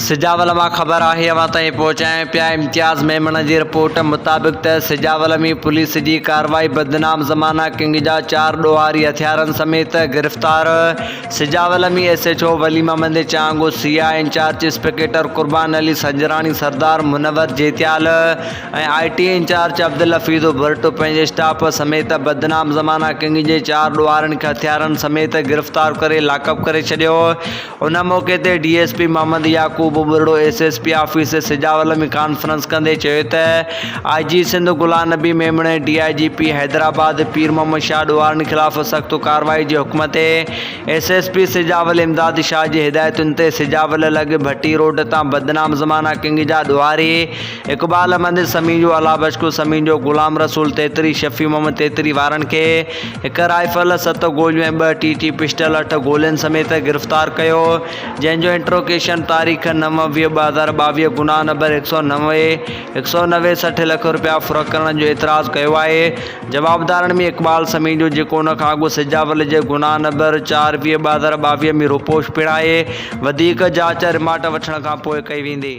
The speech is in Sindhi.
سجاول مان خبر آهي اوهان تائين پهچايون پيا امتياز ميمڻ جي رپورٽ مطابق ته سجاول ۾ پوليس جي ڪارروائي بدنام زمانه ڪنگ جا چار ڏوهاري هٿيارن سميت گرفتار Sujawal ۾ S H O Wali Muhammad Chang C I incharge inspector Qurban Ali Sanjrani Sardar Munawar Jitial ۽ I T incharge Abdul Hafeez Bhurt پنهنجي اسٽاف سميت بدنام زمانه ڪنگ جي چار ڏوهارين کي هٿيارن سميت گرفتار ڪري لاڪپ ڪري ڇڏيو. ان موقعي تي D S P Muhammad Yaqub Buriro S S P office Sujawal ۾ conference ڪندي چيو ته آء جي سنڌ غلام نبي ميمڻ ۽ ڊي I جي پي حيدرآباد پير محمد شاهه ڏوهارين خلاف سخت ڪارروائي جي حڪم تي S S P Sujawal Imdad Shah جي هدايتن تي سجاول لڳ ڀٽي روڊ تان بدنام زمانه ڪنگ جا ڏوهاري اقبال احمد سميجو، الله بخش سميجو، غلام رسول تيتري، شفيع محمد تيتري وارن کي هڪ رائفل، ست گوليون ۽ ٻه ٽي ٽي پسٽل اٺ گولين سميت گرفتار ڪيو، جنهن جو انٽروگيشن تاريخ نو 20 2022 گناهه نمبر 190، 190 60 لک رپيا ڦر ڪرڻ جو اعتراض ڪيو آهي، جوابدارن ۾ اقبال سميجو جيڪو ان کان اڳ سجاول جي گناهه نمبر چار 20 2022 ۾ روپوش پڻ آهي، وڌيڪ جاچ رمانڊ وٺڻ کانپوء ڪئي ويندي.